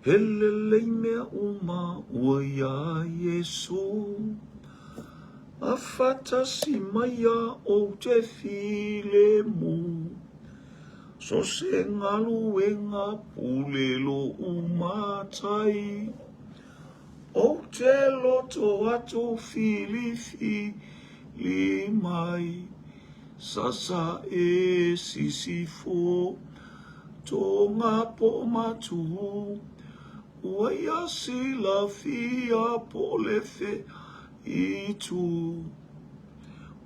He lelei mea uma ua iā Iesū, A faatasi mai ia ou te filemu. So se galuega pule loʻu matai, Ou te loto atu filifili mai, Sasa e sisifo Tonga po matu, Ua ia silafia po le fea itu.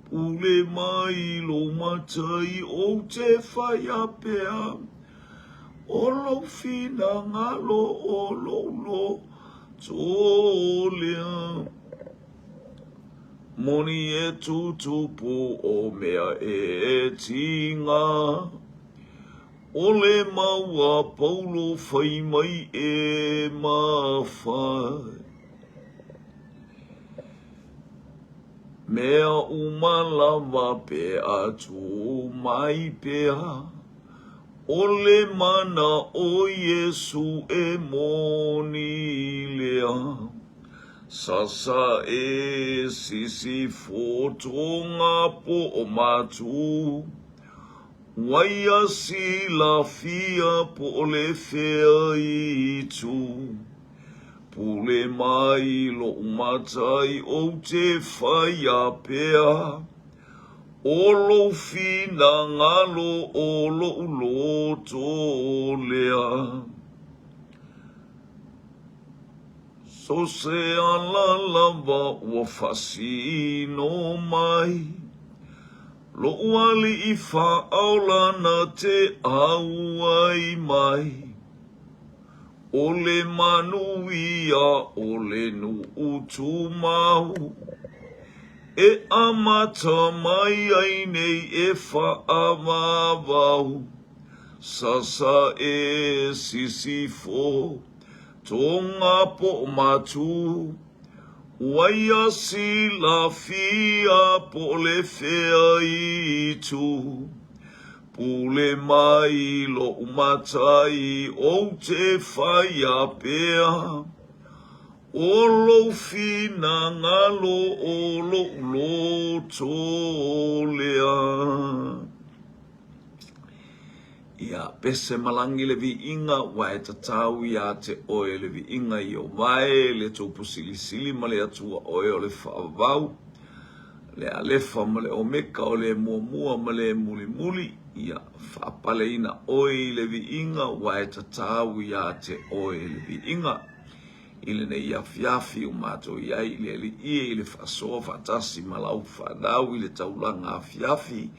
Pule mai lou matai ou te whaia pea, O lou finagalo o lou loto lea. Moni e tutupu o mea e tiga, O le mau a Paulo fai mai e mafai. Mea uma lava pe a tū mai pea, O le mana o Iesu e moni lea. Sasa e sisifo tonga po o matu, Waia silafia po o le fea itu. Pule mai loʻu matai ou te whaia pea, O lou finagalo o loʻu loto lea. So se ala lava ua faasino mai, Loʻu aliʻi faaola na te ʻauai mai, ʻO le manuia o le nuʻu tumau, E amata mai ai nei e faavavau, Sasa e sisifo Tonga po matu, Waia silafia po le fea itu, Pule mai loʻu matai ou te whaia pea, O lou finagalo o loʻu loto lea. Ia pese malangi le viiga, ua e tatau iā te oe le viiga i o vae, le tupu silisili ma le Atua oe o le faavavau, le Alefa ma le Omeka o le muamua ma le mulimuli, ia faapaleina oe i le viiga, ua e tatau iā te oe le viiga. I lenei afiafi ua matou i ai i le Alii e i le faasoa faatasi ma lau fanau i le taulaga afiafi,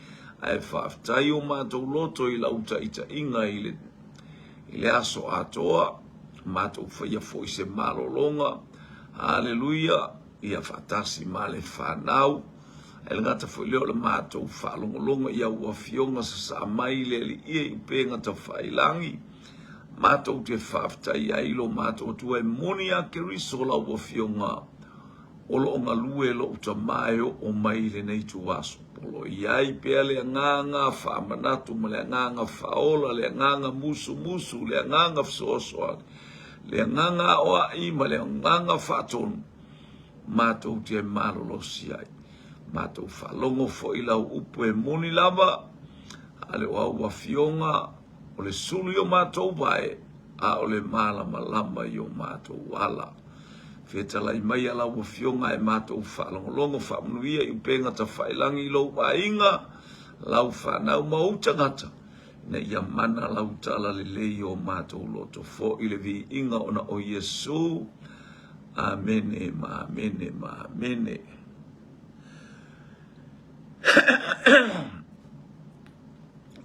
ae faafetai o matou loto i lau taitaiga i le, i le aso atoa, matou faia foi se malologa, haleluia, ia faatasi ma le fanau. Ae le gata foi lea o le matou faalogologo i au afioga sasaa mai le Alii e i upega tafailangi, Matou te faafetai ai i lo matou Atua e moni a Keriso lau Afioga o lo o galue lou tama e oo mai i lenei ituaso. O lo o i ai pea le agaga faamanatu ma le agaga faaola, le agaga musumusu, le agaga fesoasoani, le agaga aoai ma le agaga faatonu matou te malolosi ai. Matou faalogo foi lau upu e moni lava, a le o au Afioga O le sulu i o matou vae, a o le malamalama i o matou ala. Fetalai mai a lau Afioga e matou faalogologo faamanuia i upega tafailagi i lou aiga, lau fanau ma ou tagata, ina ia mana lau talalelei i o matou loto foi le viiga ona o Iesu. Amene ma amene ma amene.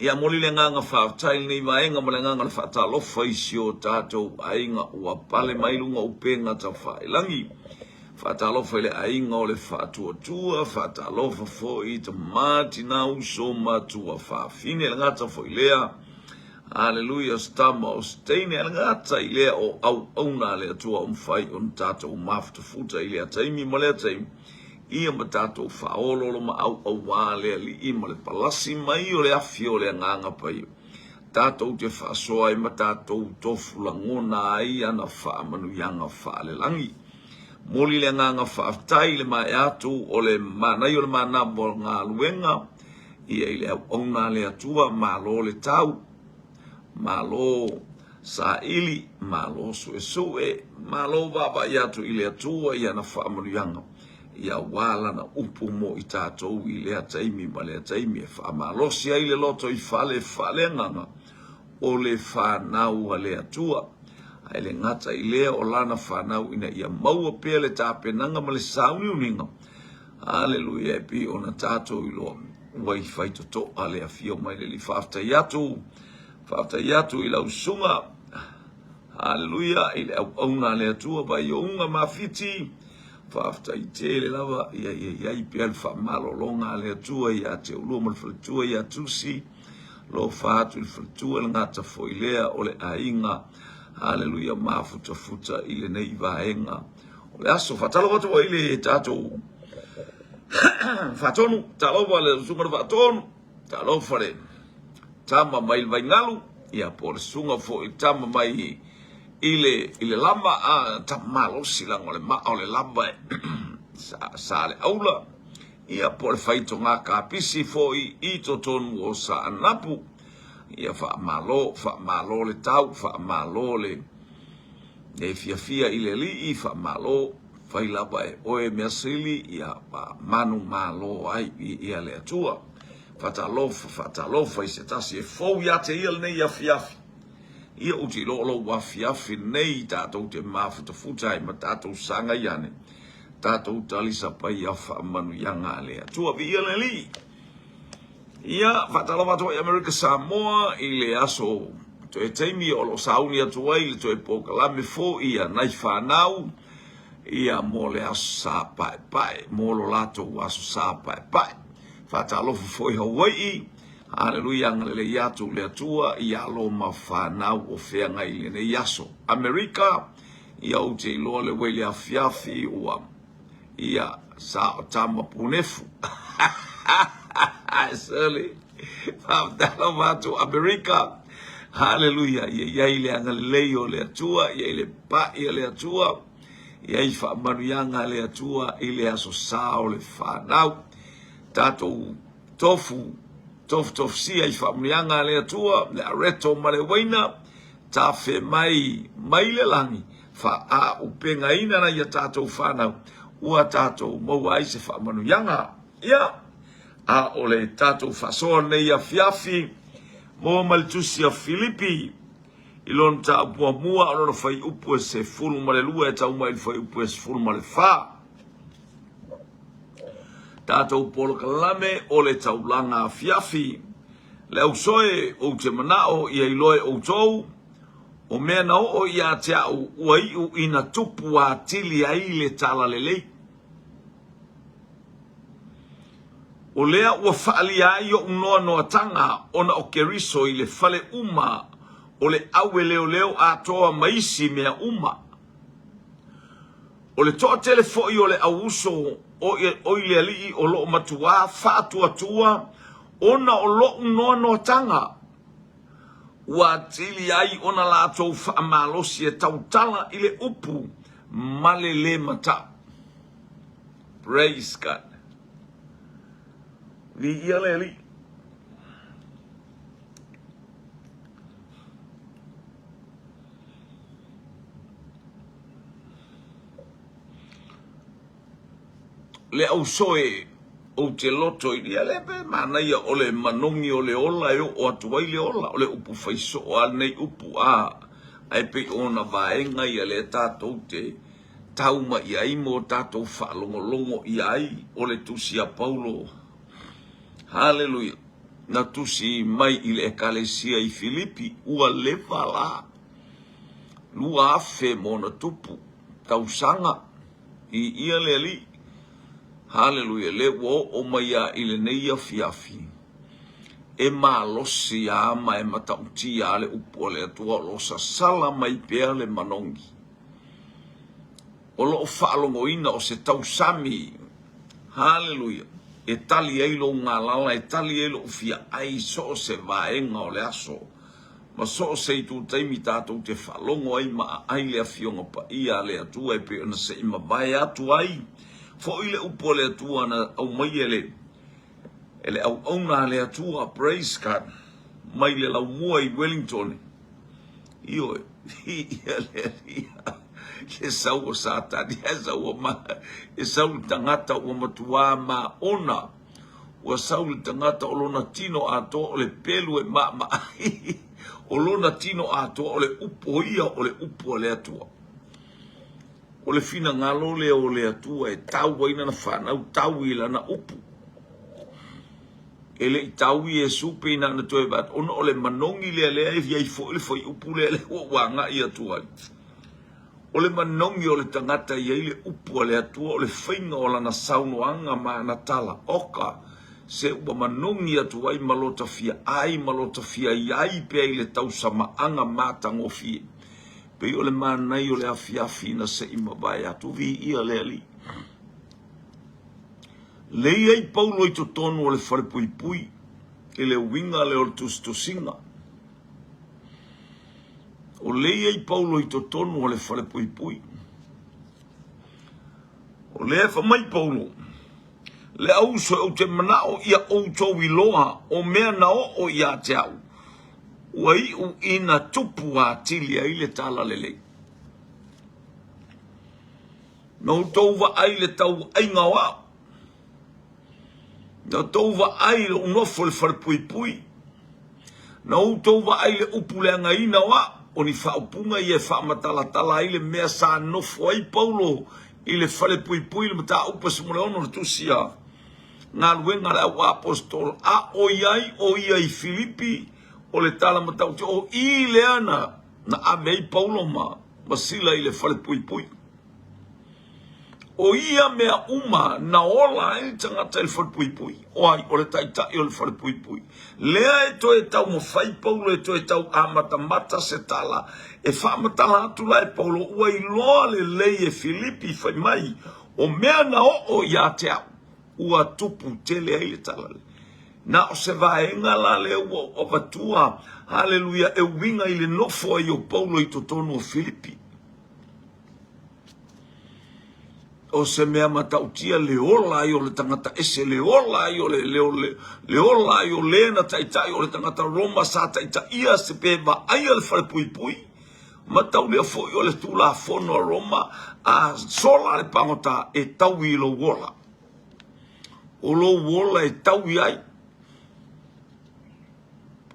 Ia moli le agaga faafetai i lenei vaega ma le agaga o le faatalofa i si o tatou aiga ua pale mai luga o upega tafailangi. Faatalofa i le aiga o le Faatuatua, faatalofa foi i tama, tina, uso, matua, fafine, le gata foi lea. Haleluia, o se tama, o se teine, a le gata i lea o auauna a le Atua o mafai ona tatou mafutafuta i lea taimi ma lea taimi. Ia ma tatou faaoloolo ma auauā le Alii ma le palasi mai o le afi o le Agaga Paia. Tatou te faasoa ai ma tatou tofu lagona ai ana faamanuiaga faalelagi. Momoli le agaga faafetai i le maea atu o le manaia o le manava o le galuega ia i le auauna a le Atua. Malo le tau, malo saili, malo suesue, malo vaavaai atu i le Atua i ana faamanuiaga ia aua lana upu mo i tatou i lea taimi ma lea taimi e faamalosi ai le loto i fale faaleagaga o le fanau a le Atua. Ae le gata i lea o lana fanau ina ia maua pea le tapenaga ma le sauniuniga. Aleluia, e pei ona tatou iloa ua i faitotoa le afio mai le Alii. Faafetai atu, faafetai atu i lau susuga. Aleluia, i le auauna a le Atua Vaiouga Mafiti. Faafetai tele lava ia ia iai pea le faamalologa a le Atua ia te oulua ma le faletua ia Tusi. Lofa atu i le faletua le gata foi lea o le aiga. Haleluia mafutafuta i lenei vaega o le aso. Faatalofa atu foi i le tatou faatonu. Talofa le susuga le faatonu. Talofa le tama mai le Vaingalu, ia po o le susuga foi le tama mai i le, i le lama, a tama malosi leaga o le maa o le lama e sa, sa le aula, ia po o le faitoga kapisi foi i totonu o Saanapu. Ia faamalo, faamalo le tau, faamalo le, le fiafia i le alii, faamalo, fai lava e oe mea sili, ia manumalo ai i le Atua. Faatalofa, faatalofa i se tasi e fou ia te ia lenei afiafi. Ia ou te iloa o lou afiafi lenei tatou te mafutafuta ai ma tatou sagai ane, tatou talisapaia faamanuiaga a le Atua. Viia le Alii! Ia, faatalofa atu ai Amerika Samoa i le aso toe taimi o lo o sauni atu ai le toe polokalame foi a nai fanau ia mo le aso Sa Paepae, mo lo latou aso Sa Paepae. Faatalofa foi Hawai'i, haleluia, agalelei atu le Atua i alo ma fanau o feagai i lenei aso. Amerika, ia ou te iloa le uei le afiafi ua ia sa o tama punefu. Shirley, faatalofa atu Amerika, haleluia, ia i ai le agalelei o le Atua, ia i le pa'i a le Atua, ia i faamanuiaga a le Atua i le aso sa o le fanau. Tatou tofu, tofutofusia i faamanuiaga a le Atua, le areto ma le uaina, tafe mai, mai le lagi, faaaupegaina nai a tatou fanau, ua tatou maua ai se faamanuiaga. Ia, a o le tatou faasoa lenei afiafi, maua mai le tusi a Filipi, i lona mataupu muamua o lona fuaiupu e 12 e tau mai i le fuaiupu e 14. Tatou polokalame o le taulaga afiafi. Le ausoe ou te manao ia iloa e outou, o mea na oo ia te au ua iu ina tupu atili ai le talalelei. O lea ua faaalia ai oʻu noanoataga ona o Keriso i le fale uma o le aueleoleo atoa ma isi mea uma. O le toatele foi o le auuso o i le Alii o loo matuā faatuatua ona o loʻu noanoataga, ua atili ai ona latou faamalosi e tautala i le upu ma le lē mataʻu. Praise God. Viia le Alii. Le ausoe ou te loto i ia le pe manaia o le manogi o le ola e oo atu ai le ola o le upu faisoo a lenei upu a ae pei ona vaega ia lea tatou te tau mai i ai ma o tatou faalogologo i ai o le tusi a Paulo. Haleluia! Na tusi mai i le ekalesia i Filipi, ua leva la 2000 ma ona tupu tausaga i ia le Alii. Haleluia! Lea ua oo mai a i lenei afiafi, e malosi a ma e matautia a le upu a le Atua o lo o sasala mai pea le manogi. O lo o faalogoina o se tausami, haleluia, e tali ai lou galala, e tali ai lou fiaai i so o se vaega o le aso. Ma so o se itu taimi tatou te faalogo ai ma aai le Afioga Paia a le Atua e pei ona se i mavae atu ai foi le upu a le Atua na aumai e le e le auauna a le Atua, praise God, mai le laumua i Wellington. Ioe, viia le Alii, le sau o Satani, ae sau o ma, e sau le tagata ua matuā maona, ua sau le tagata o lona tino atoa o le pelu e maamaai, o lona tino atoa o le upu, o ia o le upu a le Atua. O le finagalo lea o le Atua e tau ai lana fanau, tau i lana upu. E le i tau Iesu pe ina na toe vaai atu, ona o le manogi lea lea e i ai foi le fuaiupu lea lea ua ou agai atu ai. O le manogi o le tagata e i ai le upu a le Atua, o le faiga o lana saunoaga ma ana tala, oka, se ua manogi atu ai ma lota fia ai ma lota fia i ai pea i le tausamaaga matagofie. Pei o le manaia o le afiafi na se i mavae atu, viia le Alii. Lei ai Paulo i totonu o le falepuipui i le uiga lea o le tusitusiga. O lei ai Paulo i totonu o le falepuipui. O lea e fai mai Paulo, Le au uso ou te manao ia outou iloa o mea na oo ia te au, ua iu ina tupu atili ai le talalelei. Na outou vaai i le tauaiga o au. Na outou vaai i lou nofo i le falepuipui. Na outou vaai i le upu leagaina o au. O ni faaupuga ia e faamatalatala ai le mea sa nofo ai Paulo i le falepuipui i le mataupu e 16 o le tusi a Galuega a le Au Aposetolo, a o i ai o ia i Filipi, o le tala matautia, o i lea na na ave ai Paulo ma ma Sila i le falepuipui. O ia mea uma na ola ai le tagata i le falepuipui. O ai? O le taitai o le falepuipui. Lea e toe taumafai Paulo e toe tau amatamata se tala e faamatala atu la e Paulo ua iloa lelei e Filipi fai mai, o mea na oo ia te au, ua tupu tele ai le tala lea. Na o se vaega la lea ua ou avatua, haleluia, e uiga i le nofo ai o Paulo i totonu o Filipi. O se mea matautia le ola ai o le tagata ese, le ola ai o le, le, le, le ola ai o le na taitai o le tagata Roma sa taitaia se pe vaaia le falepuipui. Mataulia foi o le Tulafono a Roma, a sola le pagota e taui i lou ola. O lou ola e taui ai.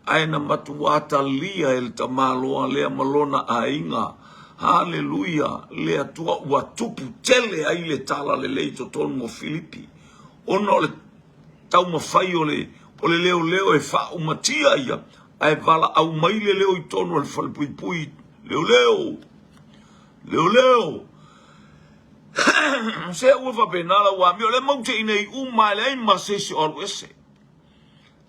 Ae na matuā talia e le tamaloa lea ma lona aiga. Haleluia! Le Atua ua tupu tele ai le talalelei i totonu o Filipi, ona o le taumafai o le, o le leoleo e faaumatia ia, ae valaau mai le leo i totonu o le falepuipui, Leoleo! Leoleo! Se ua faapena lau amio, o lea matou te i inei uma, e leai ma se isi o alu ese.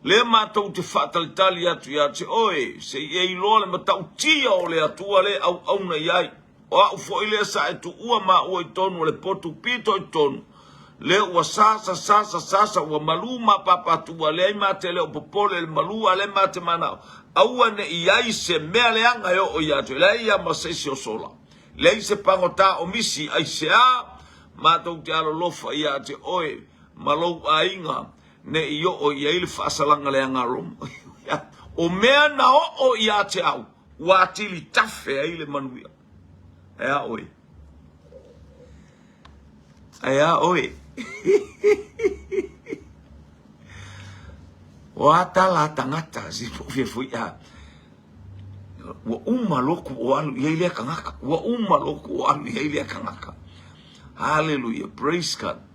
Lea matou te faatalitali atu ia te oe, se i e iloa le matautia o le Atua lea e auauna i ai. O au foi lea sa e tuua maua i totonu o le potu pito i totonu, lea ua sasa, sasa, sasa, ua malu mapapatua, leai ma te le o popole i le malu, a lea ma te manao, aua ne i ai se mea leaga e oo ia te oe, leai ia ma se isi o sola, leai se pagota o misi, aisea matou te alolofa ia te oe ma lou aiga, Ne i oo i ai le faasalaga leaga a Roma. O mea na oo ia te au, ua atili tafe ai le manuia. Ae a oe? Ae a oe? O a tala a tagata, si po fia fui a. Ua uma loku o alu i ai lea tagata. Ua uma loku o alu i ai lea tagata. Hallelujah. Praise God.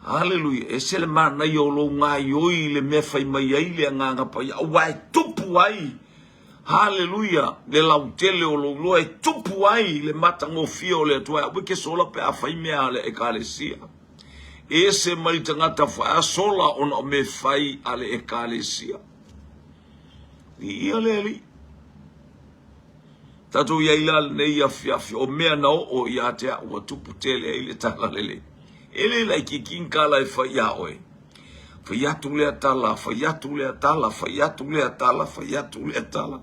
Haleluia! Ese le manaia o lou gaioi i le mea fai mai ai le Agaga Paia, aua e tupu ai, haleluia, le lautele o lou loa, e tupu ai le matagofie o le Atua. Aua e te sola pe a fai mea a le Ekalesia. E ese mai tagata faasola ona o mea fai a le Ekalesia. Viia le Alii. Tatou i ai la lenei afiafi, o mea na oo ia te au ua tupu tele ai le talalelei. E le laitiiti ni tala e fai iā oe. Fai atu lea tala, fai atu lea tala, fai atu lea tala, fai atu lea tala.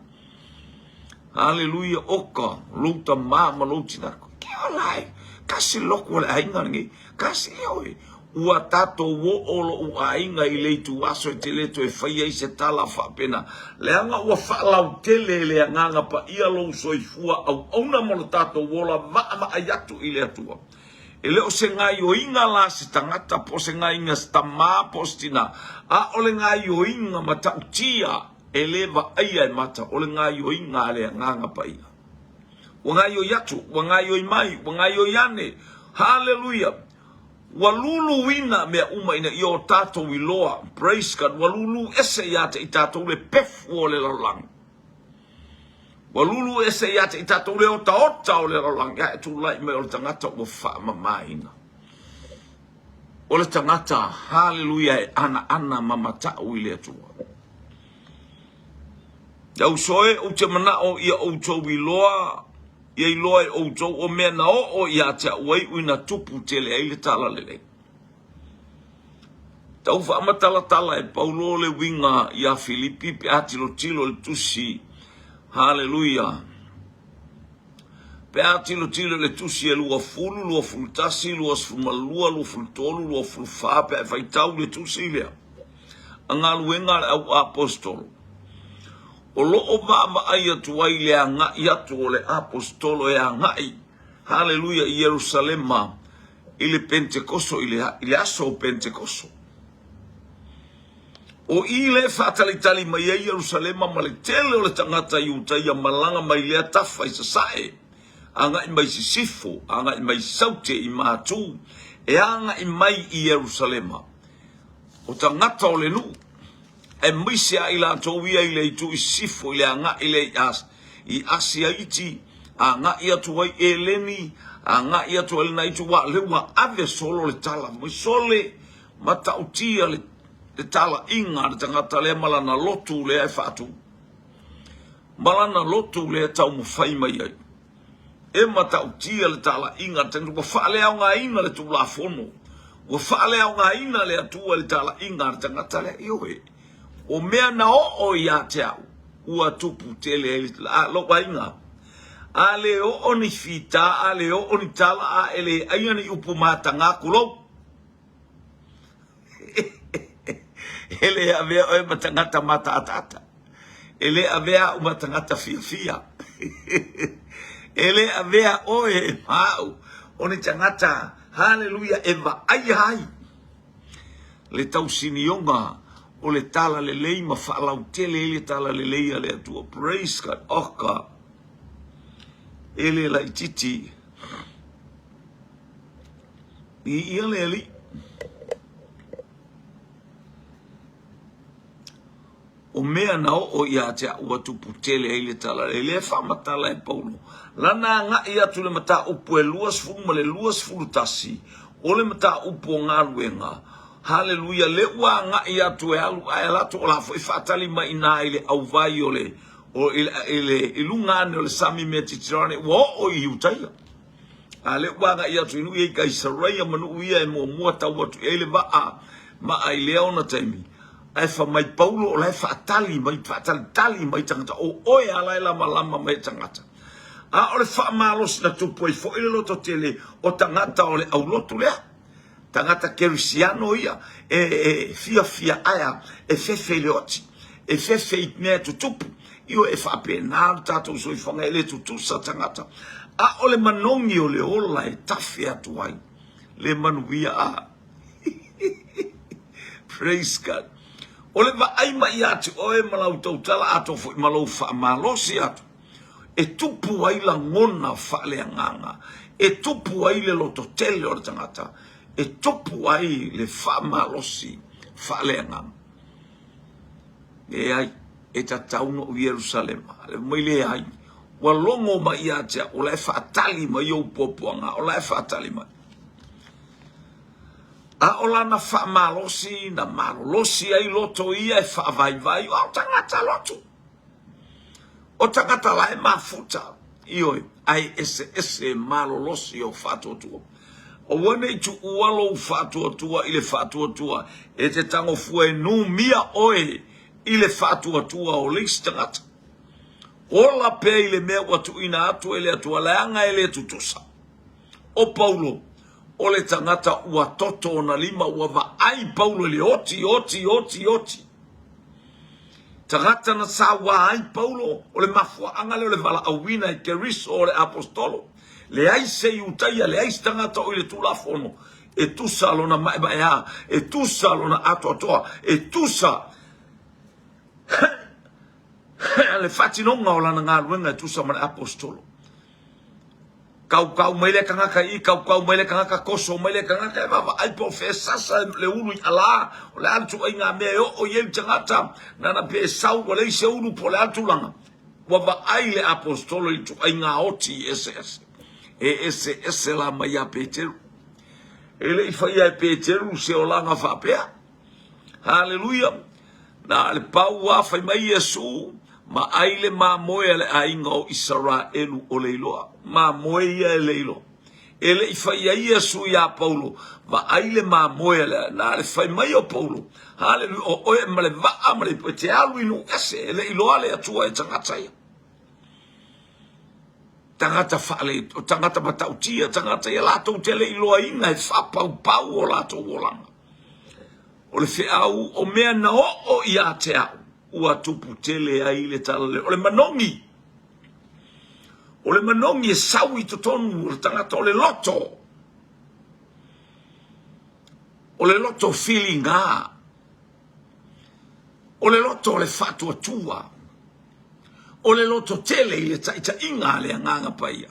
Haleluia, oka, lou tamā ma lou tinā. Ke ola e, kasi loku o le aiga lenei, kasi e oe. Ua tatou oo loʻu aiga i le ituaso e te le toe fai ai se tala faapena, leaga ua faalautele e le Agaga Paia lou soifua auauna ma lo tatou ola vaavaai atu i le Atua. E le o se gaioiga la se tagata po o se gaioiga se tamā po o se tinā, a o le gaioiga matautia e le vaaia e mata, o le gaioiga a le Agaga Paia. Ua gaioi atu, ua gaioi mai, ua gaioi ane. Haleluia! Ua luluina mea uma ina ia o tatou iloa, praise God, ua lulu ese ia te i tatou le pefu o le lalolagi. Ua lulu ese ia te i tatou le otaota o le lalolagi, ae tulai mai o le tagata ua faamamaina. O le tagata, haleluia, e anaana ma matau i le Atua. Le uso e, ou te manao ia outou iloa, ia iloa e outou o mea na oo ia te au ai ui na tupu tele ai le talalelei. Tau faamatalatala e Paulo le uiga ia Filipi pe a tilotilo i le tusi, haleluia, pe a tilotilo i le tusi e 20, 21, 22, 23, 24 pe a e faitau le tusi lea. A galuega a le au aposetolo. O lo o vaavaai atu ai le agai atu o le aposetolo e agai, haleluia, i Ierusalema i le Pentekoso, i le, i le aso o Pentekoso. O i le faatalitali mai ai Ierusalema ma le tele o le tagata Iutaia malaga mai lea tafa i sasae, agai mai sisifo, agai mai saute i Matu, e agai mai i Ierusalema. O tagata o le nuu, aemaise a i latou ia i le itu i sisifo i le agai lea i Asia iti, agai atu ai Eleni, agai atu ai lena itu, aua o lea ua ave solo le tala mai sole, matautia le talaiga a le tagata lea ma lana lotu lea e faatu, ma lana lotu lea e taumafai mai ai. E matautia le talaiga a le tagata, ua faaleaogaina le Tulafono, ua faaleaogaina le Atua i le talaiga a le tagata lea. Ioe, o mea na oo ia te au, ua tupu tele ai le, a, lou aiga. A le oo ni fita, a le oo ni tala, a e le aia ni upu mataga, kulou. E le avea oe ma tagata mataataata. E le avea au ma tagata fiafia. E le avea oe ma au o ni tagata, haleluia, e vaaia ai le tausinioga o le talalelei ma faalautele ai le talalelei a le Atua. Praise God. Oka. E le laititi. Viia le Alii. O mea na oo ia te au ua tupu tele ai le tala e le faamatala e Paulo. Lana agai atu le mataupu e 20 ma le 21 o le mataupu o galuega. Haleluia, le ua agai atu e alu ae ala atu o la foi faatali mai ina i le auvai o le o i, i, le, i luga ane o le sami Mediterranean ua oo i Iutaia. A lea ua agai atu i nuu ia i Kaisaraia ma nuu ia e muamua tau atu i ai le vaa maa i lea ona taimi. Ae fa mai Paulo o la e faatali mai, faatalitali mai tagata, o oe a la e lamalama mai tagata. A o le faamalosi na tupu ai foi le loto tele o tagata o le aulotu lea. Tagata kerisiano ia e, e fiafia aea e fefe i le oti, e fefe i mea e tutupu. Ioe, e faapena lo tatou soifuaga e le tutusa tagata. A o le manogi o le ola e tafe atu ai le manuia a. Praise God. O le vaai mai ia te oe ma lau tautala atoa foi ma lou faamalosi atu. E tupu ai lagona faaleagaga, e tupu ai le lototele o le tagata, e tupu ai le faamalosi faaleagaga. Leai, e tatau na ou Ierusalema. Le mai leai, ua logo mai ia te au, o la e faatali mai ou puapuaga, o la e faatali mai. A o lana faamalosi na malolosi ai loto ia e faavaivai, o tagata lotu. O tagata la e mafuta, ioe, ae eseese malolosi o faatuatua. Aua ne i tuua lou faatuatua i le faatuatua, e te tagofua e numia oe i le faatuatua o le isi tagata. Ola pea i le mea ua tuuina atu e le Atua, leaga e le tutusa. O Paulo, o le tagata ua toto ona lima, ua vaai Paulo i le oti, oti, oti, oti. Tagata na sauā ai Paulo, o le mafuaaga lea o le valaauina e Keriso o le Aposetolo. Leai se Iutaia, leai se tagata o i le Tulafono e tusa lona maemaea, e tusa lona atoatoa, e tusa le faatinoga o lana galuega e tusa ma le Aposetolo. Kaukau mai le tagata i, kaukau mai le tagata, toso mai le tagata, e vaavaai po o fea e sasa le ulu i ala, o le a le ituaiga mea e oo i ai le tagata, nana pe sau ua leai se ulu po o le a le tulaga. Ua vaai le Aposetolo i ituaiga oti eseese, e eseese la mai ia Peteru. E le i faia e Peteru se olaga faapea. Haleluia! Na le pau lava fai mai Iesu, ma ai le mamoe a le aiga o Isaraelu o le iloa. Mamoe ia e le iloa. E le i fai ai Iesu iā Paulo, vaai le mamoe a le, na le fai mai o Paulo, haleluia, o oe ma le vaa ma le ipu e te alu i nuu ese, e le iloa le Atua e tagata ia. Tagata faale, o tagata matautia, tagata ia latou te le iloaina e faapaupau o latou olaga. O le feau o mea na oo ia te au, ua tupu tele ai le talalelei. O le manogi, o le manogi e sau i totonu o le tagata, o le loto, o le loto filiga, o le loto o le faatuatua, o le loto tele i le taitaiga a le Agaga Paia.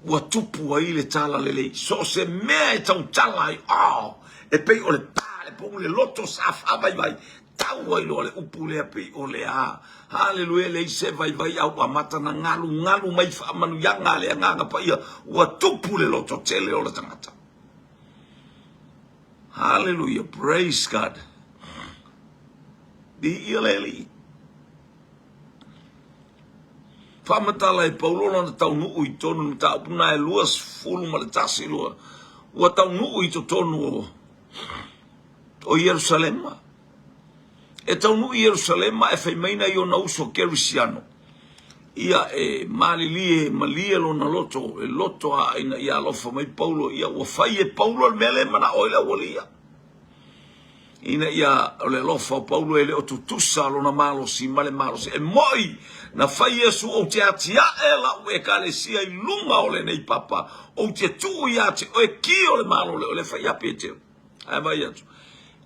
Ua tupu ai le talalelei. So o se mea e tautala ai, oh, e pei o le pa, le pogu, le loto sa faavaivai, tau ai loa le upu lea pei o le a. Haleluia, leai se vaivai a ua amata na galugalu mai faamanuiaga a le Agaga Paia, ua tupu le loto tele o le tagata. Haleluia, praise God. Viia le Alii. Faamatala e Paulo lona taunuu i totonu i le mataupu na e 21 lua ua taunuu i totonu o, o Ierusalema. E taunuu i Ierusalema e fai mai nai ona uso Kerisiano ia e malilie malie lona loto e loto a ina ia alofa mai Paulo ia ua fai e Paulo le mea lea e manao ai le aualii ia. Ina ia o le alofa o Paulo e le o tutusa lona malosi ma le malosi. E moi na fai Iesu ou te atiae la'u ekalesia i luga o lenei papa, ou te tuu ia te oe ki o le malo le o le fai ia Peteru. Ae vai atu,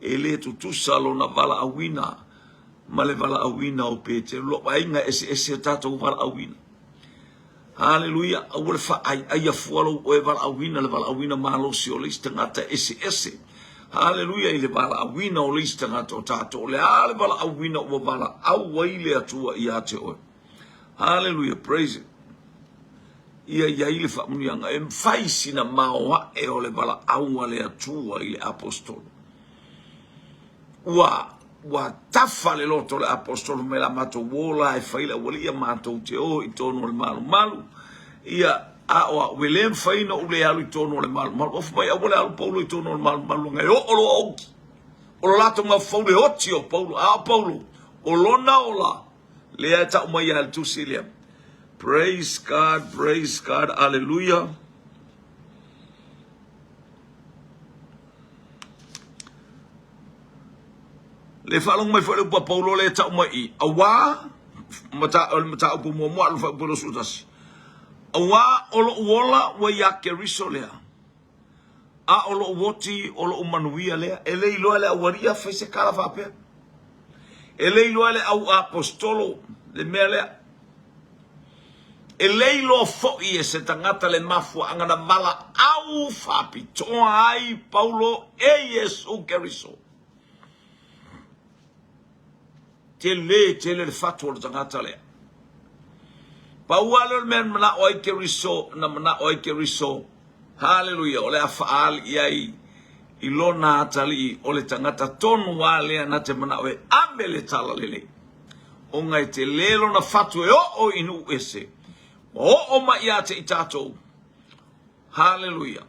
e le tutusa lona valaauina ma le valaauina o Peteru. Lou aiga eseese o tatou valaauina. Haleluia! Aua le faaaiaia fua lou oe valaauina le valaauina malosi o le isi tagata eseese. Haleluia! I le valaauina o le isi tagata o tatou. O le a le valaauina ua valaau ai le Atua ia te oe? Haleluia! Praise it. Ia i ai le faamanuiaga e fai sina maoae o le valaau a le Atua i le apostolo. Ua ua tafa le loto o le apostolo mai la matou uō la e fai le aualii a matou te o i tonu o le malumalu. Ia, a o a'u e le mafai ona ou le alu i tonu o le malumalu. Ofo mai aua le alu Paulo i tonu o le malumalu leaga e oo loa oti. O lo latou mafaufau le oti o Paulo. A o Paulo, o lona ola lea e tau mai ai le tusi lea. Praise God, praise God, hallelujah. Le faalogo mai foi le upu a Paulo lea e tau mai i, auā, mata, o le mataupu muamua alu faaupu 21. Auā o loʻu ola ua iā Keriso lea, a o loʻu oti o loʻu manuia lea. E le iloa e le aualii a fai se kala faapea. E le iloa e le au apostolo le mea lea. E le iloa foi e se tagata le mafuaaga na valaau faapitoa ai Paulo e Iesu Keriso. Tele tele le fatu o le tagata lea. Pau lava lea o le mea na manao ai Keriso, na manao ai Keriso, haleluia, o le a faaali ai i lona atalii o le tagata tonu lava lea na te manao e ave le talalelei. Ona e tele lona fatu e oo i nuu ese, ua oo mai ia te i tatou. Haleluia!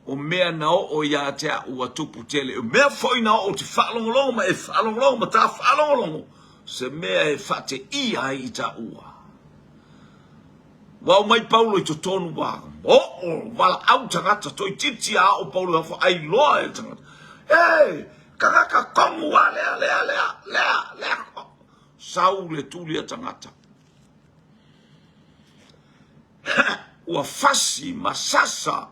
O mea na oo ia te au ua tupu tele. O mea foi na oo ou te faalogologo ma e faalogologo ma ta faalogologo. Se mea e faateia ai i taua. Ua aumai Paulo i totonu ua oo valaau tagata toeitiiti a oo Paulo i fafo ai loa e le tagata. Ee, tagata komu a lea, lea, lea, lea, lea. Sau le tuli a tagata. Ua fasi ma sasa.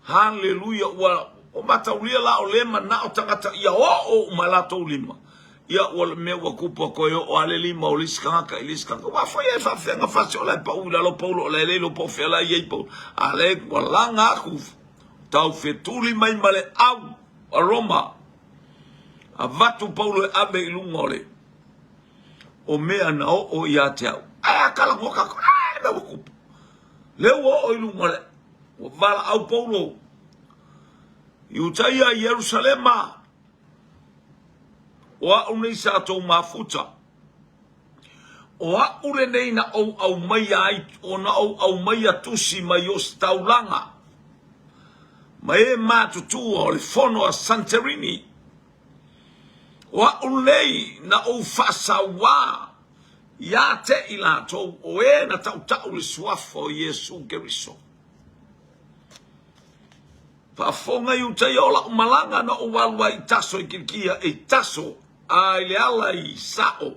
Haleluia! Ua ua mataulia la o le manao tagata ia oo uma latou lima. Ia ua le mea ua kupu a koe oo a le lima o le isi tagata i le isi tagata. Ua fai ai faafeaga fasi o la e pau i lalo Paulo o la e le iloa po o fea la e i ai Paulo. A le ua laga aku tau fetuli mai ma le au a Roma. Avatu Paulo e ave i luga o le o mea na oo ia te au. Ae a talanoa kākou, e mea ua kupu. Lea ua oo i luga o le Ua valaau Paulo i uta ia i Ierusalema, O a'u nei sa tou mafuta, o a'u lenei na ou aumaia ai, o na ou aumaia tusi mai o se taulaga ma e matutua o le fono a Santerini, o a'u lenei na ou faasauā Iā te i latou o e na tautau le suafa o Iesu Keriso. Faafofoga i uta ia o la'u malaga na ou alu ai i Taso i Kilikia, i Taso a i le ala i Sa'o,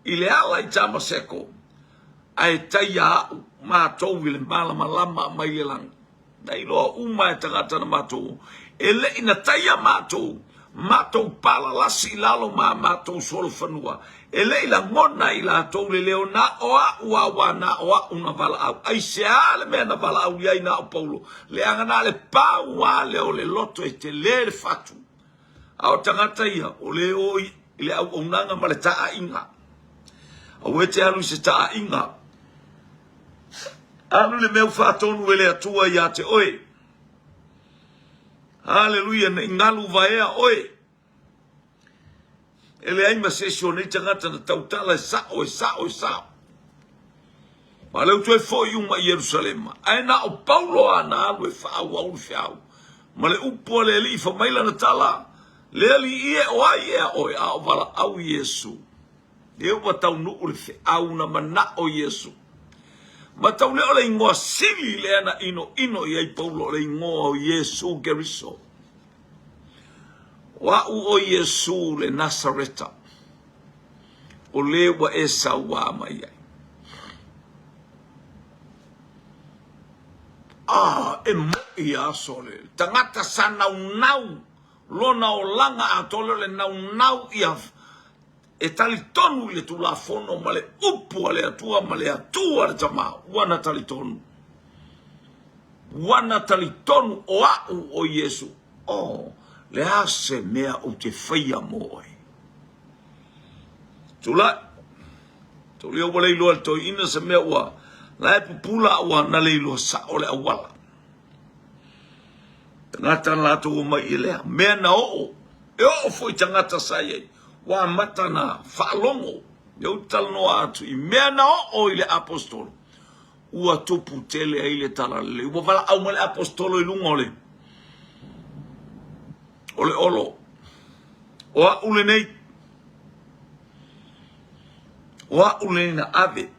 i le ala i Tamaseko, ae taia a'u matou i le malamalama mai le lagi. Na iloa uma e tagata na matou, e leʻi na taia matou, matou palalasi i lalo ma a matou solofanua, e leʻi lagona i latou le leo na o aʻu a ua na o aʻu na valaau. Aisea le mea na valaaulia ai na o Paulo? Leaga na le pau a lea o le loto e tele le fatu. A o tagata ia, o le o i le auaunaga ma le taaiga. Aua e te alu i se taaiga. Alu le mea ua faatonu e le Atua ia te oe. Haleluia, ne i galu vaea oe. E leai ma se isi o nei tagata na tautala e sa'o, e sa'o, e sa'o. Ma lea ua toe foi uma i Ierusalema. Ae na o Paulo a na alu e faaauau le feau. Ma le upu a le Alii fai mai lana tala, Le Alii e, o ai ea oe? A o valaau Iesu. Lea ua taunuu le feau na manao Iesu. Matau lea o le igoa sili lea na inoino i ai Paulo o le igoa o Iesu Keriso. O a'u o Iesu le Nasareta, o le ua e sauā mai ai. Ah, e mo'i ia aso le tagata sa naunau lona olaga atoa lea o le naunau ia e talitonu i le Tulafono ma le upu a le Atua ma le Atua le Tama, ua na talitonu. Ua na talitonu o a'u o Iesu. Oh, le a se mea ou te faia mo oe? Tulai. Taulia ua le iloa le toeaina se mea ua la e pupula ua na le iloa sa'o le auala. Tagata na latou omai i lea mea na oo. E oo foi tagata sa i ai. Ua amata na faalogo. Lea ou te talanoa atu i mea na oo i le apostolo. Ua tupu tele ai le talalelei. Ua valaau mai le apostolo i luga o le o le olo. O a'u lenei. O a'u lenei na ave.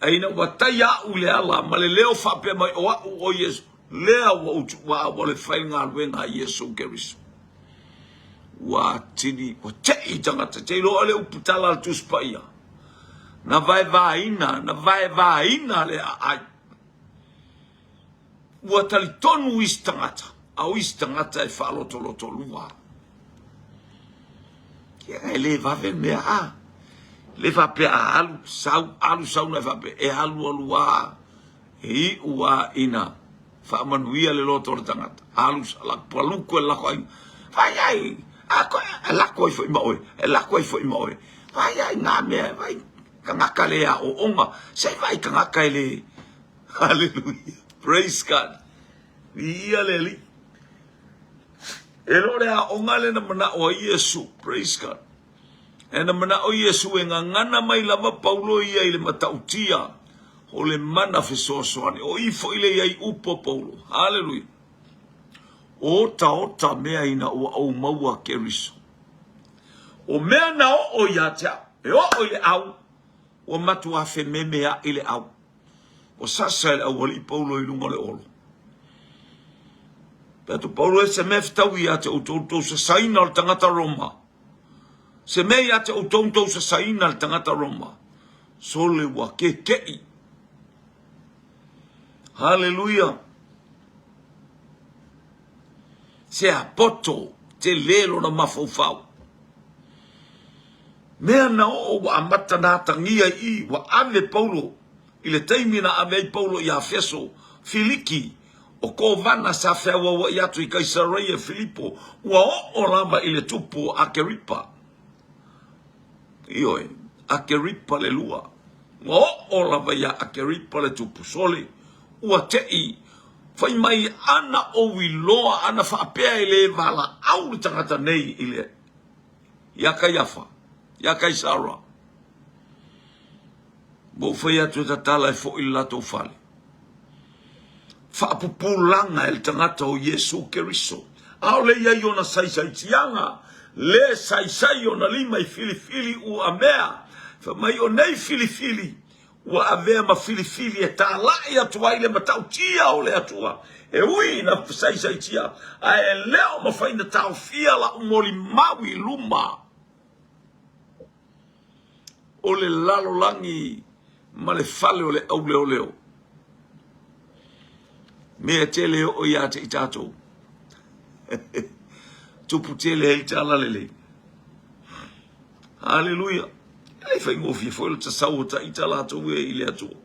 Ae ina ua taia a'u i le ala ma le leo faapea mai o a'u o Iesu, lea ua ou tuua ua le fai le galuega a Iesu Keriso. Ua atili, ua tei tagata, te iloa le upu tala a le Tusi Paia. Na vaevaeina, na vaevaeina le aai. Ua talitonu isi tagata, a o isi tagata e faalotolotolua. Ia, e le vave mea a. Le faapea a alu, sau, alu, sau, na e faapea, e alu alu a, e iu a ina faamanuia le loto o le tagata. Alu, paluku e lako ai, vai ai, a koe, e lako ai foi ma oe, e lako ai foi ma oe. Vai ai ngā mea, vai tagata le aoaoga, se vai tagata e le, Hallelujah. Praise God. Viia le Alii. E le o le aoga lea na manao ai Iesu. Praise God. E na manao Iesu e gagana mai lava Paulo ia i le matautia o le mana fesoasoani. O i foi le i ai upu a Paulo. Hallelujah. Otaota mea ina ua ou maua Keriso. O mea na oo ia te au, e oo i le au, ua matuā fememeaʻi le au. Ua sasa e le aualii Paulo i luga o le olo. Fai atu Paulo, e se mea fetaui ia te outou le tou sasaina o le tagata Roma. Se mea ia te outou le tou sasaina le tagata Roma. Sole ua kekeʻi. Haleluia. Se a poto tele lona mafaufau. Mea na oo ua amata na atagia i i, ua ave Paulo i le taimi na ave ai Paulo iā Feso, Filiki, o Kovana sa feauauaʻi atu i Kaisareia Filipo, ua oo lava i le tupu o Akeripa. Ioe, Akeripa le lua. Ua oo lava iā Akeripa le tupu sole, ua teʻi, fai mai ana ou iloa ana faapea e le valaau le tagata nei i le iā Kaiafa, iā Kaisara. Ua ou fai atu e tatala e foʻi i le latou fale. Faapupulaga e le tagata o Iesu Keriso. ʻAʻole i ai ona saisaitiaga, le saisai ona lima i filifili ua mea. Fai mai o nei filifili ua avea ma filifili e tālaʻi atu ai le matautia o le Atua. E ui ina saisaitia, ae e le o mafai ona taofia la'u molimau i luma o le lalolagi ma le fale o le auleoleo. Mea tele e oo ia te i tatou. Tupu tele ai tala lelei. Haleluia. E le faigofie foi le tasau o taita latou e i le Atua.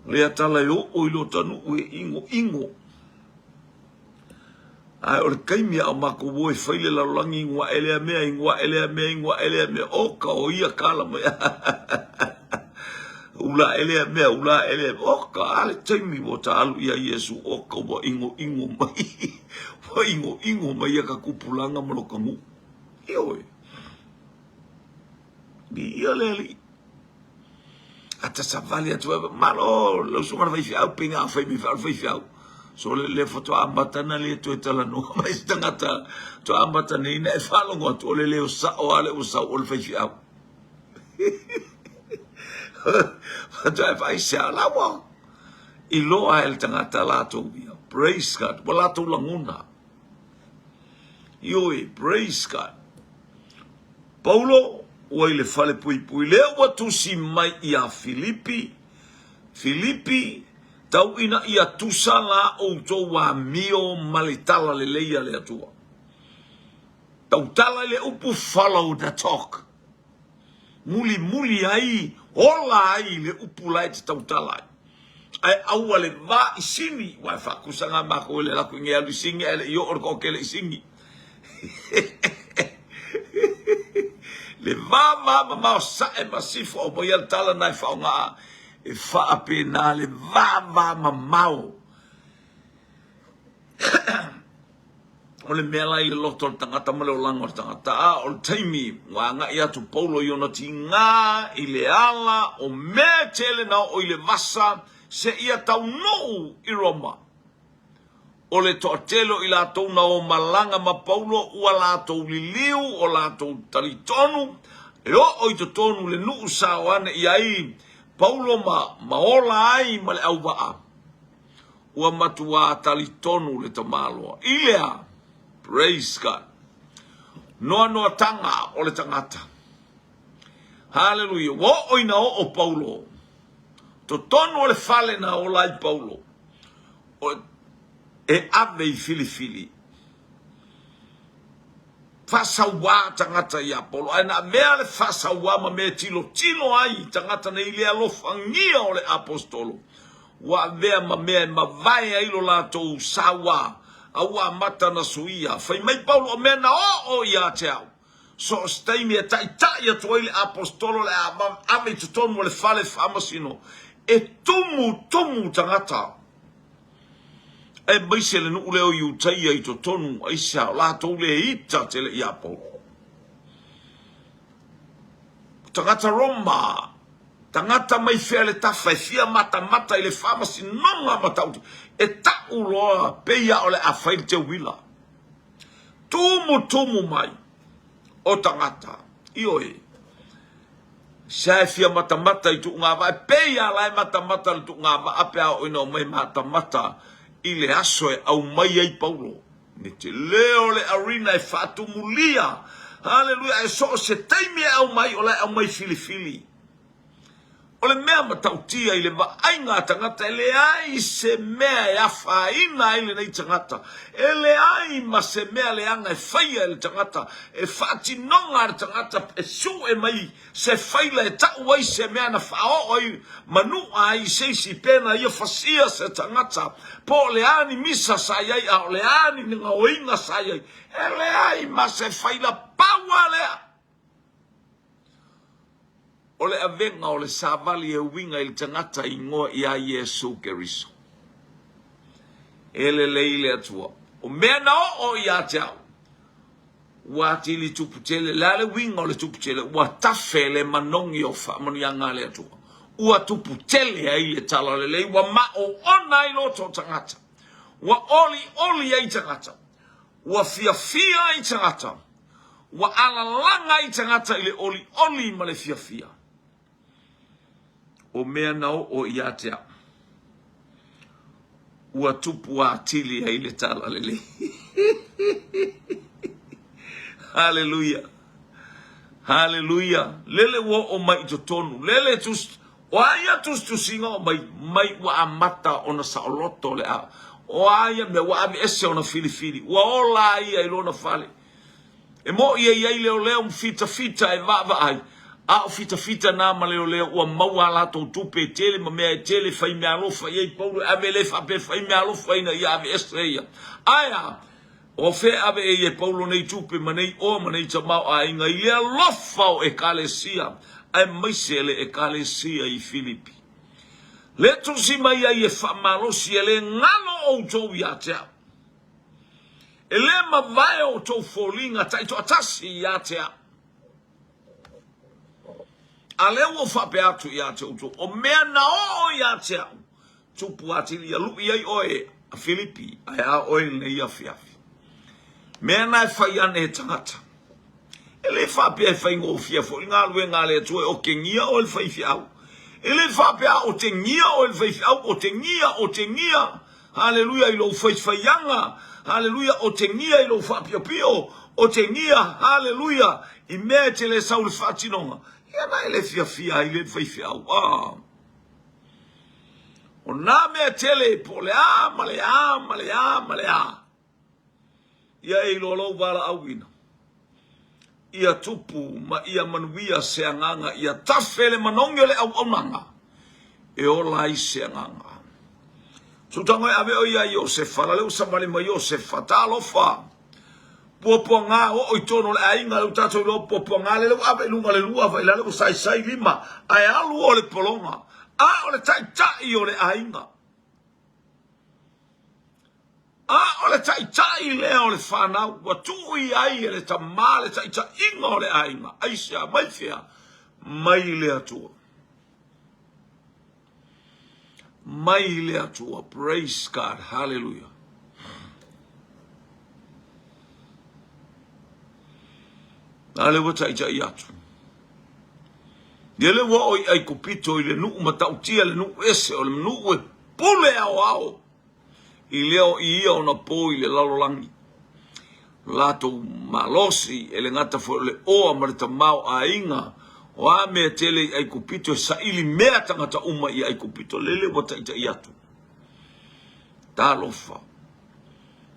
O lea tala e oo i lota nuu e ingoingo. Ae o le taimi a o matou o e fai le lalolagi ingoa ae lea mea, ingoa ae lea mea, ingoa ae lea mea, oka o ia kala mai. Ula ae lea mea, ula ae lea mea, oka, a le taimi ua ta alu ia Iesu, oka ua ingoingo mai, ua ingoingo mai ia ka kupulaga ma loka nuu. Ioe. Viia le Alii. A ta savali atu ai, malo lau susuga i le faifeau, pe nga fai mai le faifeau. So le le faatoa amata na le toe talanoa mai se tagata faatoa amata nei na e faalogo atu o le leo sao a le ua sau o le faifeau. Faatoa e vaai se ala ua iloa e le tagata latou ia. Praise God. Ua latou lagona. Ioe, praise God. Paulo ua i le fale puipui lea ua tusi mai iā Filipi, Filipi, tau ina ia tusa la outou amio ma le tala lelei a le Atua. Tautala i le upu follow the talk. Mulimuli ai, ola ai le upu la e te tautala ai. Ae aua le va i sini, ua e faakusa nga makou e le laku i nge alu i sini ae le i oo le toatele i sini. Le va va mamao sae ma sifo au mai le tala na e faoga e faapena le va va mamao. O le mea la i le loto o le tagata ma le olaga o le tagata, a o le taimi ua agai atu Paulo i ona tiga i le ala o mea tele na oo i le vasa seia taunuu i Roma. O le toatele o i latou na o malaga ma Paulo ua latou liliu o latou talitonu e oo i totonu le nuu sa o ane i ai Paulo ma ma ola ai ma le auvaa. Ua matuā talitonu le tamaloa i le a? Praise God. Noanoatanga o le tagata. Haleluia. Ua oo ina oo Paulo. Totonu o le fale na ola ai Paulo. E ave i filifili. Faasauā tagata iā Paulo. Ae na avea le faasauā ma mea e tilotilo ai i tagata nei i le alofagia o le Aposetolo. Ua avea ma mea e mavae ai lo latou sauā, a ua amata na suia. Fai mai Paulo, o mea na oo ia te au. So o se taimi e taʻitaʻi atu ai le Aposetolo le a ave i totonu o le fale faamasino, e tumutumu tagata. Aemaise le nuu lea o Iutaia i totonu, aisea, o latou le ita tele iā Paulo. Tagata Roma, tagata mai fea le tafa e fia matamata i le faamasinoga matautu, e taʻu loa pei a o le a fai le teuila. Tumutumu mai. o tagata. Ioe. Sa e fia matamata i tuugavaa, e pei lava la e matamata le tuugavaa pe a oo ina omai matamata i le aso e aumai ai Paulo. Le tele o le arena e faatumulia. Haleluia! E so o se taimi e aumai, o la e aumai filifili. O le mea matautia i le vaaiga a tagata, e leai se mea e afaina ai lenei tagata. E leai ma se mea leaga e faia e le tagata, e faatinoga a le tagata e sue mai se faila e tau ai se mea na faaoo ai manua ai i se isi pena ia fasia se tagata, po o le a ni misa sa i ai a o le a ni gaoiga sa i ai. E leai ma se faila, pau lava lea. O le avega o le savali e uiga i le tagata i ingoa ia Iesu Keriso. E lelei le Atua. O mea na oo ia te au, ua atili tupu tele. Le a le uiga o le tupu tele? Ua tafe le manogi o faamanuiaga a le Atua. Ua tupu tele ai le talalelei, ua maoona ai loto o tagata. Ua olioli ai tagata. Ua fiafia ai tagata. Ua alalaga ai tagata i le olioli ma le fiafia. O mea na oo ia te au, ua tupu atili ai le talalelei. Haleluia! Haleluia! Lele ua oo mai i totonu, lele tus, o a ia tusitusiga o mai, mai ua amata ona saoloto le a, o a ia mea ua aveese ona filifili, ua ola ia i lona fale. E moʻi e i ai leoleo ma fitafita e vaavaai, a o fitafita na ma leoleo ua maua a latou tupe e tele ma mea e tele fai meaalofa i ai Paulo e ave le faapea fai meaalofa ina ia aveese ia. Ae a? O fea e ave e ia Paulo nei tupe ma nei oa ma nei tamaoaiga i le alofa o Ekalesia aemaise le Ekalesia i Filipi. Le tusi mai ai e faamalosi e le galo outou ia te au. E le mavae outou foliga taitoatasi ia te au. A lea ua ou faapea atu ia te outou, o mea na oo ia te au, tupu atili ia luʻi ai oe a Filipi, ae a oe i lenei afiafi. Mea na e fai ane e tagata. E le faapea e faigofie foi le galuega a le Atua e otegia oe le faifeau. E le faapea a otegia oe le faifeau, otegia, otegia, haleluia i lou faifaiaga, haleluia, otegia i lou faapiopio, otegia, haleluia, i mea e te le sau i le faatinoga. Ia na e le fiafia ai le faifeau. Ah. O nā mea tele po o le a ma le a ma le a ma le a. Ia e iloa lou valaauina. Ia tupu ma ia manuia se agaga, ia tafe le manogi o le auaunaga e ola ai se agaga. Tutago e ave o ia Iosefa, la le ua savali mai Iosefa, talofa, puapuaga oo i tonu o le aiga, le ua tatou iloa puapuaga, le ua ave i luga le lua, vai la le ua saisai lima, ae alu o le pologa, a o le taitai o le aiga. A o le taitai lea o le fanau ua tuu i ai e le tamā le taitaiga o le aiga. Aisea? Mai fea? Mai le Atua. Mai le Atua. Praise God. Hallelujah. A lea ua taitai atu. Ia lea ua oo i Aikupito i le nuu matautia, le nuu ese, o le nuu e pule aoao. I leo i ia ona po i le lalolagi. Latou malosi e le gata foi o le oa ma le tamaoaiga o a mea tele i Aikupito e saili mea tagata uma i Aikupito lele ua taitai atu. Talofa.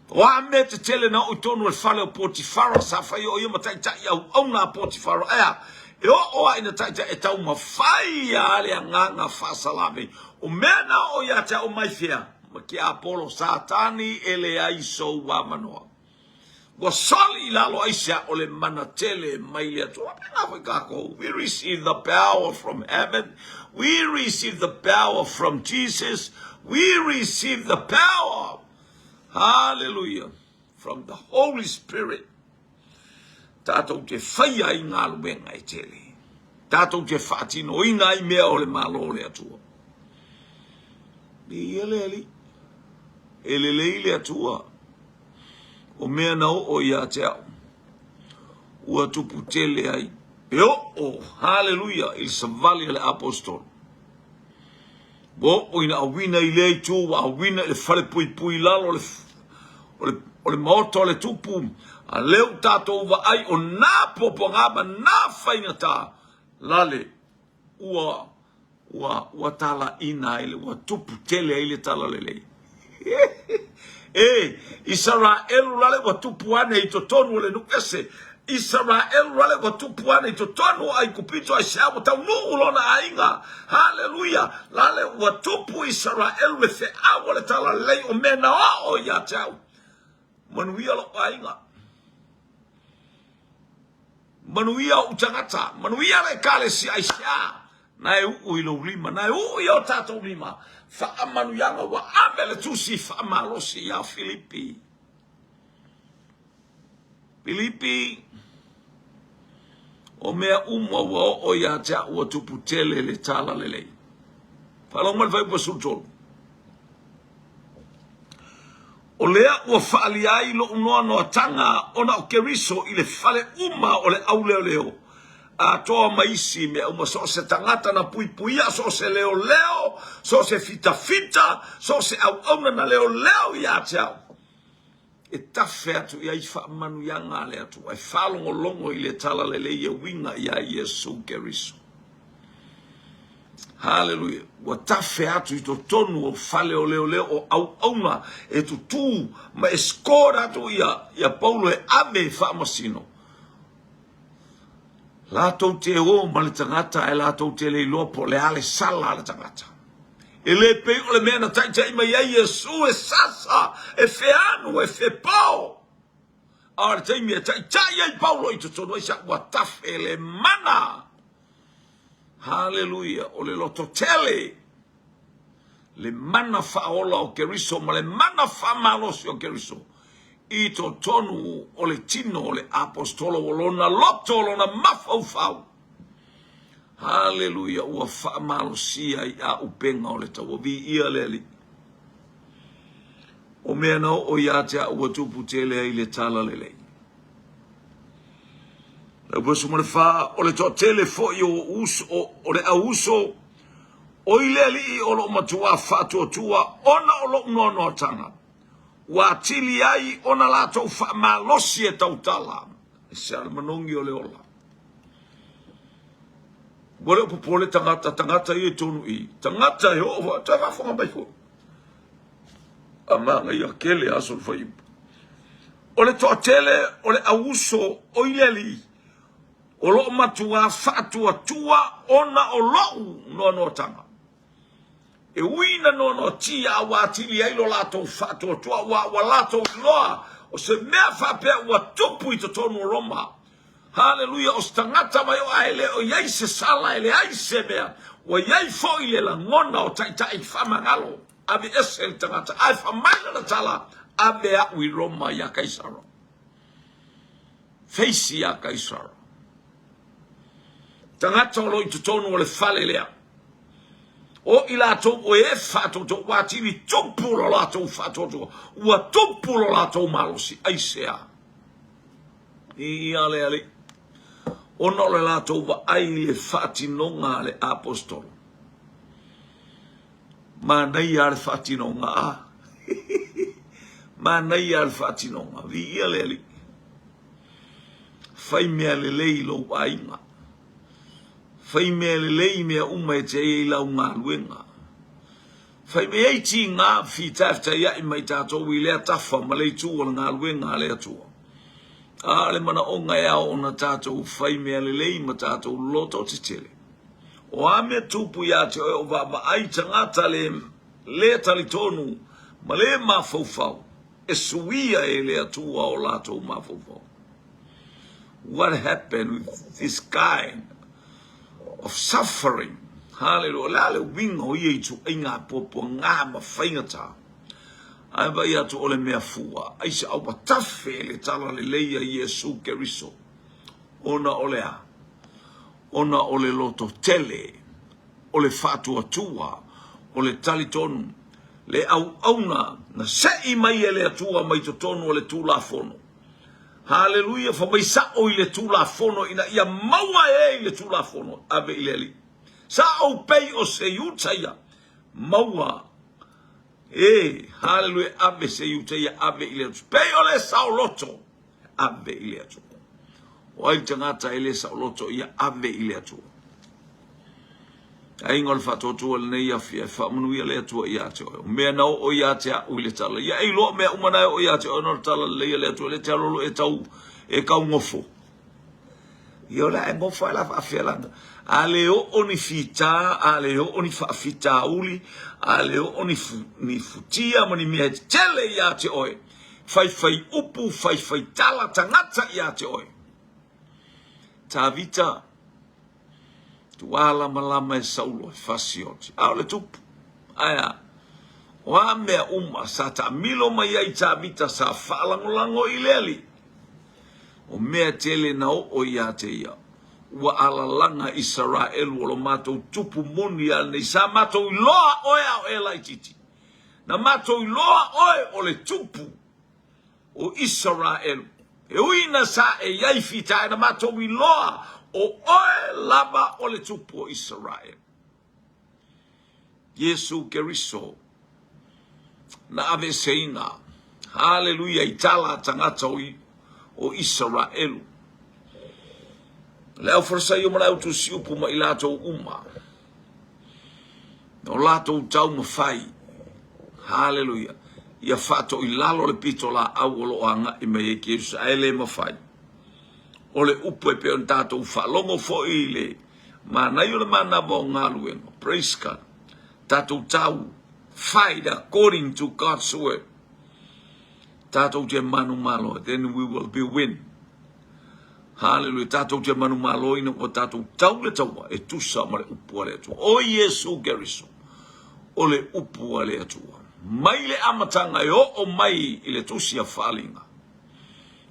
O a mea tetele na oo i tonu o le fale o Potifara sa fai o ia ma taitai auauna a Potifara. Ae a? E oo a ina taitai e taumafai a le agaga faasalave. O mea na oo ia te au mai fea? Ma tiapolo Satani e leai sou avanoa. Ua soli i lalo aisea o le mana tele mai le Atua. Faapena foi tatou. We receive the power from heaven. We receive the power from Jesus. We receive the power. Hallelujah. From the Holy Spirit. Tatou te whaia i galuega e tele. Tatou te faatinoina ai mea o le Malo o le Atua. Viia le Alii. E lelei le Atua. O mea na oo ia te au. Ua tupu tele ai e oo, haleluia, i le savali a le aposetolo. Ua oo ina auina i lea itu, ua auina i le fale puipui i lalo o le, o le, o le maota o le tupu, a lea ua tatou vaai o nā puapuaga ma nā faigata lale ua ua ua talaina ai le ua tupu tele ai le talalelei. E, Isaraelu lale ua tupu ane i totonu o le nuu ese. Isaraelu lale ua tupu ane i totonu o Aikupito aisea ua taunuu lona aiga. Haleluia! Lale ua tupu Isaraelu le feau o le talalelei o mea na oo ia te au. Manuia lou aiga. Manuia ou tagata, manuia le Ekalesia, aisea? Na e uu i lou lima, na e uu i o tatou lima faamanuiaga ua ave le tusi faamalosi ia Filipi. Filipi, o mea uma ua oo ia te au ua tupu tele le talalelei. Faalogo mai le fuaiupu 13. O lea ua faaalia ai lou noanoataga ona o Keriso i le fale uma o le auleoleo atoa ma isi mea uma, so o se tagata na puipuia, so o se leoleo, so o se fitafita, so o se auauna na leoleo ia te au, e tafe atu i ai faamanuiaga a le Atua, e faalogologo i le talalelei e uiga ia Iesu Keriso. Haleluia. Ua tafe atu i totonu o fale o leoleo o auauna e tutū ma escort atu ia, ia Paulo e ave i faamasino. Latou te o ma le tagata ae latou te le iloa po o le a le sala a le tagata. E le pei o le mea na taitai mai ai Iesu e sasa, e feanu, e fepao. A o le taimi e taitai ai Paulo i totonu ai sa ua tafe le mana. Haleluia! O le lototele, le mana faaola o Keriso ma le mana faamalosi o Keriso i totonu o le tino o le aposetolo o lona loto, o lona mafaufau. Haleluia! Ua faamalosia i āupega o le taua. Viia le Alii. O mea na oo ia te au ua tupu tele ai le talalelei. Le verse 14, o le toatele foi o uso, o, o le au uso, o i le alii o loo matuā faatuatua ona o lou noanoatanga, ua atili ai ona latou faamalosi e tautala. E se le manogi o le ola. Ua le o popole tagata, tagata ia i tonu i, tagata e oo, toe faafofoga mai foi. A manaia tele aso le fuaiupu. O le toatele o le auuso o i le alii, o lo o matuā faatuatua ona o lou noanoatanga. E ui ina noanoatia a ua atili ai lo latou faatuatua, ua, ua latou iloa o se mea faapea ua tupu i totonu o Roma. Haleluia, o se tagata mai o ae le o i ai se sala, e leai se mea, ua i ai foi le lagona o taitai faamagalo, ave ese le tagata, ae fai mai lana tala, ave a'u i Roma ia Kaisara. Feisi ia Kaisara. Tagata o lo i totonu o le fale lea. O i latou o e faatoatoa, ua atili tupu lo latou faatoatoa, ua tupu lo latou malosi. Aisea? Viia le Alii, ona o le latou vaai i le faatinoga a le aposetolo. Manaia le faatinoga, a? Manaia le faatinoga. Viia le Alii. Fai mea lelei i lou aiga. Fai mea lelei i mea uma e te ai i lau galuega. Fai mai ai tiga fitaifitaiaʻi mai tatou i lea tafa ma le itu o le galuega a le Atua. A o le manaoga e ao ona tatou fai mea lelei ma tatou loto tetele. O a mea tupu ia te oe o vaavaai tagata le le talitonu ma le mafaufau e suia e le Atua o latou mafaufau. What happened with this kind of suffering? Hallelujah. O le a le uiga o ia ituaiga puapuaga ma faigata? Ae vaai atu o le mea fua, aisea ua tafe le talalelei a Iesu Keriso, ona o le a? Ona o le lototele, o le faatuatua, o le talitonu, le auauna na sei mai e le Atua mai totonu o le Tulafono. Haleluia, fai mai sa'o i le Tulafono ina ia maua e i le Tulafono, ave i le Alii. Sa ou pei o se Iuta ia, maua e, haleluia, ave se Iuta ia, ave i le Atua. Pei o le saoloto, ave i le Atua. O ai le tagata e le saoloto ia, ave i le Atua. Aiga o le faatuatua lenei afi e faamanuia le Atua ia te oe. O mea na oo ia te au i le tala. Ia e iloa mea uma na e oo ia te oe na o le tala lelei a le Atua le te alolo e tau e kau gofo. Ia o le a e gofo ai la faafia lana. A le oo ni fita, a le oo ni faafitauli, a le oo ni, fu, ni futia ma ni mea e tetele ia te oe. Faifai upu, faifai tala tagata ia te oe. Tavita, Tualamalama e Saulo e fasioti. A o le tupu. Ae a? O a mea uma sa taamilo mai ai Tavita sa faalagolago i le Alii. O mea tele na oo ia te ia. Ua alalaga Isaraelu o lo matou tupu moni a lenei. Sa matou iloa oe a o e laititi. Na matou iloa oe o le tupu. O Isaraelu. E ui na sa e i ai fita e na matou iloa o oe lava o le tupu o Isaraelu. Iesu Keriso na aveeseina, haleluia, i tala a tagata o, o Isaraelu. Le au Farisaio ma le au tusiupu ma i latou uma. O latou taumafai, haleluia, ia faatoilalo le pitolaau o lo o agai mai ai Iesu, ae le mafai. O le upu e pei ona tatou faalogo foi i le manaia o le manava o galuega. Praise God. Tatou tau fight according to God's word. Tatou te manumalo, then we will be win. Haleluia, tatou te manumalo ina ua tatou tau le taua e tusa ma le upu a le Atua. O Iesu Keriso, o le upu a le Atua. Mai le amataga e oo mai i le tusi a Faaaliga,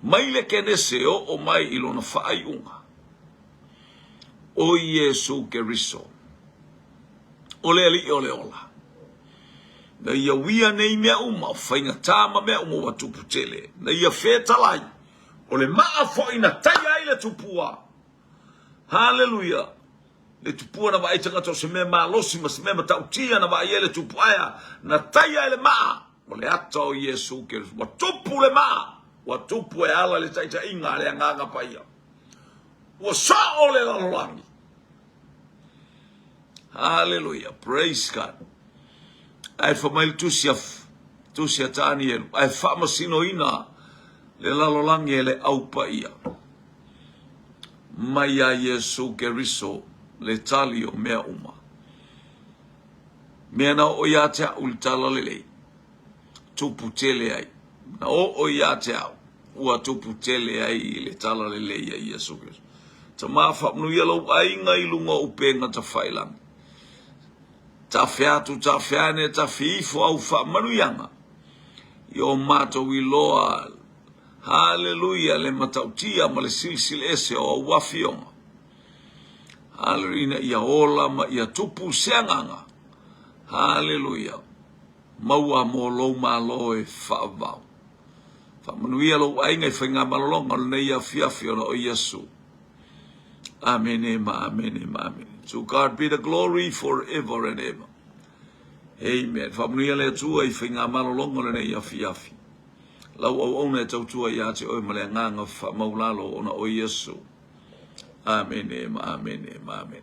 mai le Kenese e oo mai i lona faaiuga. O Iesu Keriso, o le Alii o le ola. Na ia uia nei mea uma, o faigata ma mea uma ua tupu tele. Na ia fetalai, O le maa foi na taia ai le tupua. Haleluia! Le tupua na vaai tagata o se mea malosi ma se mea matautia na vaai ai le tupu aea na taia ai le maa. O le ata o Iesu Keriso. Ua tupu le maa. Ua tupu e ala le taitaiga a le Agaga Paia. Ua soo le lalolagi. Haleluia. Praise God. Ae fai mai le tusi a, tusi a Tanielu, ae faamasinoina le lalolagi e le au paia. Mai a Iesu Keriso le tali o mea uma. Mea na oo ia te au le tala lelei. Tupu tele ai. Na oo ia te au. Ua tupu tele ai i le tala lelei a Iesu Keriso. Tama faamanuia lou aiga i luga o upega tafailagi. Tafea atu, tafea ane, tafe ifo au faamanuiaga i o matou iloa, haleluia, le matautia ma le silisili ese o au afioga. Haleluia, ina ia ola ma ia tupu se agaga. Haleluia, maua mo lou malo e faavavau. Faamanuia lou aiga i faigamalologa o lenei afiafi ona o Iesu. Amene ma amene ma amene. To God be the glory forever and ever. Amen. Faamanuia le Atua i faigamalologa o lenei afiafi. Lau auauna e tautua ia te oe ma le agaga faamaulalo ona o Iesu. Amene ma amene ma amene.